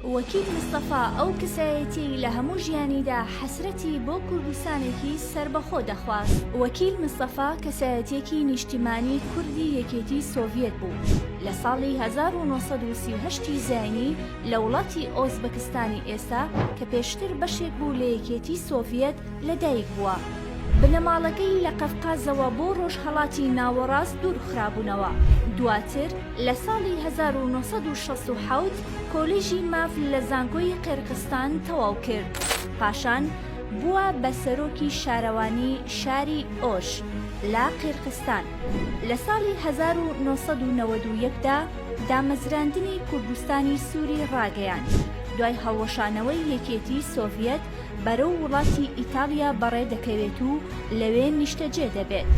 وەکیل مستەفا ئەو کەسایەتیەی لە هەموو ژیانیدا حەسرەتی بۆ کوردستانێکی سەربەخۆ دەخواست. وەکیل مستەفا کەسایەتیەکی نیشتیمانی کوردی یەکێتی سۆڤیەت بوو، لە ساڵی 1938 ی زاینی لە وڵاتی ئۆزبەکستانی ئێستا کە پێشتر بەشێک بوو لە یەکێتی سۆڤیەت لەدایک بووە. بنەماڵەکەی لە قەفقازەوە بۆ ڕۆژهەڵاتی ناوەڕاست دوورخرابوونەوە. دواتر لە ساڵی 1967 کۆلیژی ماف لە زانکۆی قێرقستان تەواو کرد. پاشان بووە بە سەرۆکی شارەوانی شاری ئۆش لە قیرقستان. لە ساڵی 1991 دا دامەزراندنی کوردستانی سووری ڕاگەیاند. دوای هەڵوەشانەوەی یەکێتی سۆڤیەت بەرەو وڵاتی ئیتاڵیا بەڕێ دەکەوێت و لەوێ نیشتەجێ دەبێت.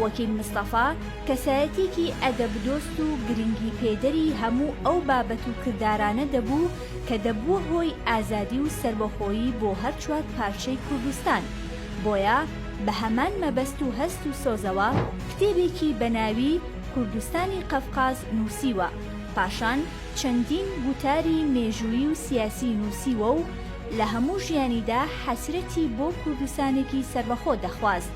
وەکیل مستەفا کەسایەتیەکی ئەدەبدۆست و گرنگیپێدەری هەموو ئەو بابەت و کردارانە دەبوو کە دەبووە هۆی ئازادی و سەربەخۆیی بۆ هەر چوار پارچەی کوردستان، بۆیە بە هەمان مەبەست و هەست و سۆزەوە کتێبێکی بە ناوی، کوردستانی قەفقاز، نووسیوە، پاشان چەندین گوتاری مێژوویی و سیاسی نووسیوە و لە هەموو ژیانیدا حەسرەتی بۆ کوردستانێکی سەربەخۆ دەخواست.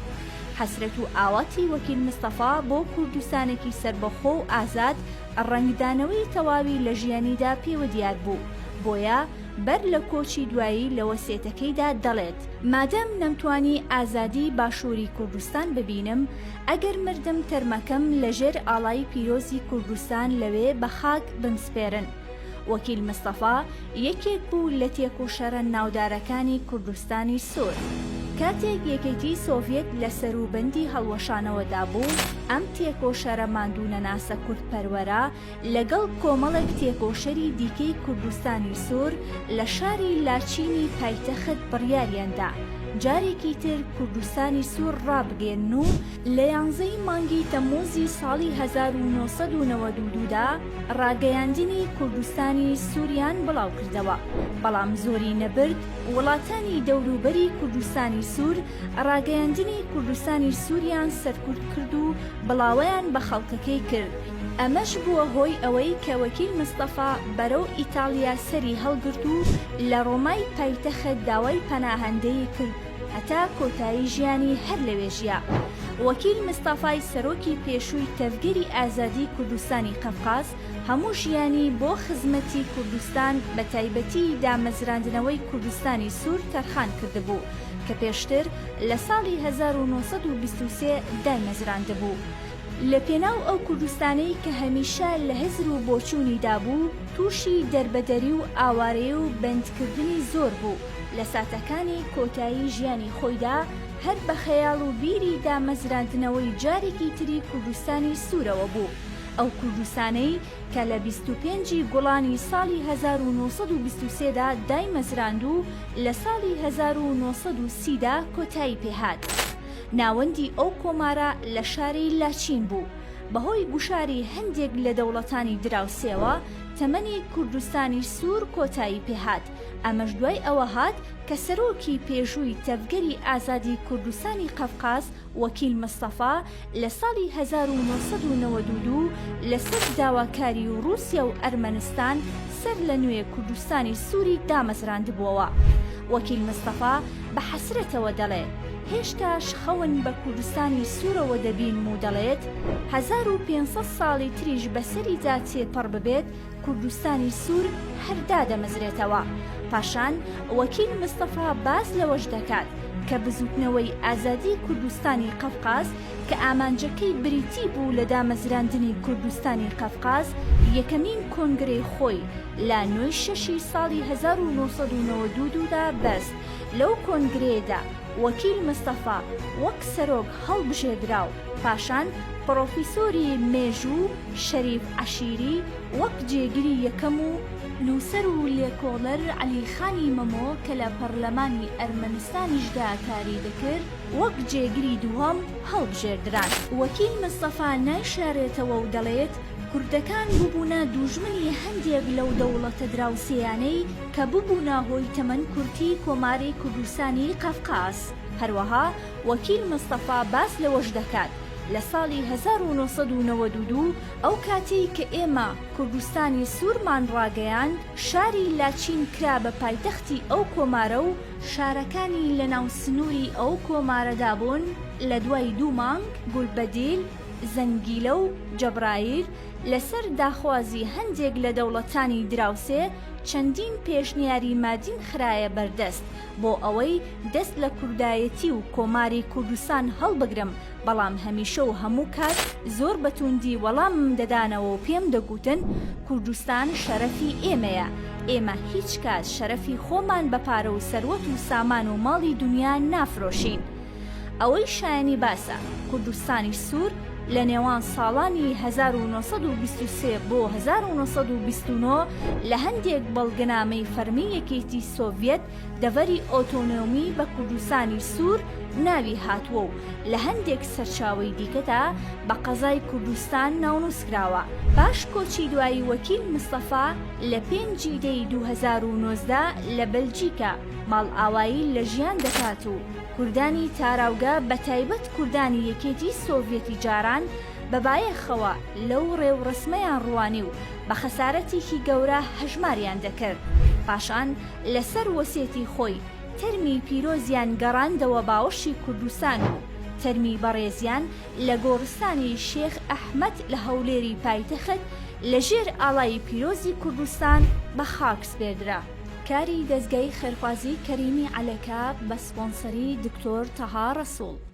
حەسرەت و ئاواتی وەکیل مستەفا بۆ کوردستانێکی سەربەخۆ و ئازاد ڕەنگدانەوەی تەواوی لە ژیانیدا پێوە دیار بوو، بۆیە بەر لە کۆچی دوایی لە وەسێتەکەیدا دەڵێت، مادام نەمتوانی ئازادی باشووری کوردستان ببینم، ئەگەر مردم تەرمەکەم لە ژێر ئاڵای پیرۆزی کوردستان لەوێ بە خاک بمسپێرن. وەکیل مستەفا یەکێک بوو لە تێکۆشەرە ناودارەکانی کوردستانی سوور. کاتێک یەکێتی سۆڤیەت لە سەروبەندی هەڵوەشانەوەدا بوو، ئەم تێکۆشەرە ماندوونەناسە کوردپەروەرە لەگەڵ کۆمەڵێک تێکۆشەری دیکەی کوردستانی سوور لە شاری لاچینی پایتەخت بڕیاریان دا جارێکی تر کوردستانی سوور ڕابگەیەنن و لە یانزەی مانگی تەمموزی ساڵی 1992 دا ڕاگەیاندنی کوردستانی سووریان بڵاوکردەوە، بەڵام زۆری نەبرد وڵاتانی دەوروبەری کوردستانی سوور ڕاگەیاندنی کوردستانی سووریان سەرکوت کرد و بڵاوەیان بە خەڵکەکەی کرد، ئەمەش بووە هۆی ئەوەی کە وەکیل مستەفا بەرەو ئیتاڵیا سەری هەڵگرت و لە ڕۆمای پایتەخت داوای پەناهەندەیی کرد هەتا کۆتایی ژیانی هەر لەوێ ژیا. وەکیل مستافای سەرۆکی پێشووی تەڤگەری ئازادی کوردستانی قەفقاز هەموو ژیانی بۆ خزمەتی کوردستان بە تایبەتی دامەزراندنەوەی کوردستانی سوور تەرخان کردبوو کە پێشتر لە ساڵی 1923 دایمەزراندبوو. لە پێناو ئەو کوردستانەی کە هەمیشە لە هزر و بۆچوونیدا بوو تووشی دەربەدەری و ئاوارەیی و بەندکردنی زۆر بوو. لە ساتەکانی کۆتایی ژیانی خۆیدا هەر بە خەیاڵ و بیری دامەزراندنەوەی جارێکی تری کوردستانی سوورەوە بوو، ئەو کوردستانەی کە لە 25 ی گوڵانی ساڵی 1923 دا دایمەزراند و لە ساڵی 1930 دا کۆتایی پێهات. ناوەندی ئەو کۆمارە لە شاری لاچین بوو. بەهۆی گوشاری هەندێک لە دەوڵەتانی دراوسێوە تەمەنی کوردستانی سوور کۆتایی پێهات، ئەمەش دوای ئەوە هات کە سەرۆکی پێشووی تەڤگەری ئازادی کوردستانی قەفقاز وەکیل مستەفا لە ساڵی 1992 لەسەر داواکاری ڕووسیا و ئەرمەنستان سەر لە نوێ کوردستانی سووری دامەزراندبووەوە. وەکیل مستەفا بە حەسرەتەوە دەڵێ، هێشتاش خەون بە کوردستانی سوورەوە دەبینم و دەڵێت، 1500 ساڵی تریش بەسەریدا تێپەڕ ببێت کوردستانی سوور هەر دادەمەزرێتەوە. پاشان وەکیل مستەفا باس لەوەش دەکات کە بزووتنەوەی ئازادی کوردستانی قەفقاز کە ئامانجەکەی بریتی بوو لە دامەزراندنی کوردستانی قەفقاز یەکەمین کۆنگرەی خۆی لە نۆی شەشی ساڵی 1992 دا بەست لەو کۆنگرەیەدا وەکیل مستەفا وەک سەرۆک هەڵبژێردرا و پاشان پڕۆفیسۆری مێژوو شەریف عەشیری وەک جێگری یەکەم و نووسەر و لێکۆڵەر عەلی خانی مەمۆ کە لە پەڕلەمانی ئەرمەنستانیشدا کاری دەکرد وەک جێگری دووەم هەڵبژێردران. وەکیل مستەفا نایشارێتەوە و دەڵێت، کوردەکان ببوونە دووژمنی هەندێک لەو دەوڵەتە دراوسێیانەی کە ببوونە هۆی تەمەن کورتی کۆماری کوردستانی قەفقاس. هەروەها وەکیل مستەفا باس لەوەش دەکات. لە ساڵی 1992 ئەو کاتەی کە ئێمە کوردستانی سوورمان ڕاگەیاند، شاری لاچین کرا بە پایتەختی ئەو کۆمارە و شارەکانی لە ناو سنووری ئەو کۆمارەدا بوون، لە دوای دوو مانگ گولبەدیل، زەنگیلە و جەبرایل لەسەر داخوازی هەندێک لە دەوڵەتانی دراوسێ چەندین پێشنیاری مادیم خرایە بەردەست بۆ ئەوەی دەست لە کوردایەتی و کۆماری کوردستان هەڵبگرم بەڵام هەمیشە و هەموو کات زۆر بە تووندی وەڵامم دەدانەوە و پێم دەگوتن کوردستان شەرەفی ئێمەیە، ئێمە هیچ کات شەرەفی خۆمان بە پارە و سەروەت و سامان و ماڵی دونیا نافرۆشین. ئەوەی شایەنی باسە کوردستانی سوور لە نێوان ساڵانی 1923 بۆ 1929 لە هەندێک بەڵگەنامەی فەرمی یەکێتی سۆڤیەت دەڤەری ئۆتۆنۆمی بە کوردستانی سوور ناوی هاتووە و لە هەندێک سەرچاوەی دیکەدا بە قەزای کوردستان ناونووس کراوە. پاش کۆچی دوایی وەکیل مستەفا لە پێنج ی دەی 2019 لە بەلجیکا ماڵئاوایی لە ژیان دەکات و کوردانی تاراوگە بە تایبەت کوردانی یەکێتی سۆڤیەتی جاران بە بایەخەوە لەو ڕێوڕەسمەیان ڕوانی و بە خەسارەتێکی گەورە هەژماریان دەکرد. پاشان لەسەر وەسێتی خۆی تەرمی پیرۆزیان گەڕاندەوە باوەشی کوردستان و تەرمی بەڕێزیان لە گۆڕستانی شێخ ئەحمەد لە هەولێری پایتەخت لە ژێر ئاڵای پیرۆزی کوردستان بە خاک سپێردرا. کاری دەزگای خێرخوازی کەریمی عەلەکە بە سپۆنسەری دکتۆر تەها ڕەسوڵ.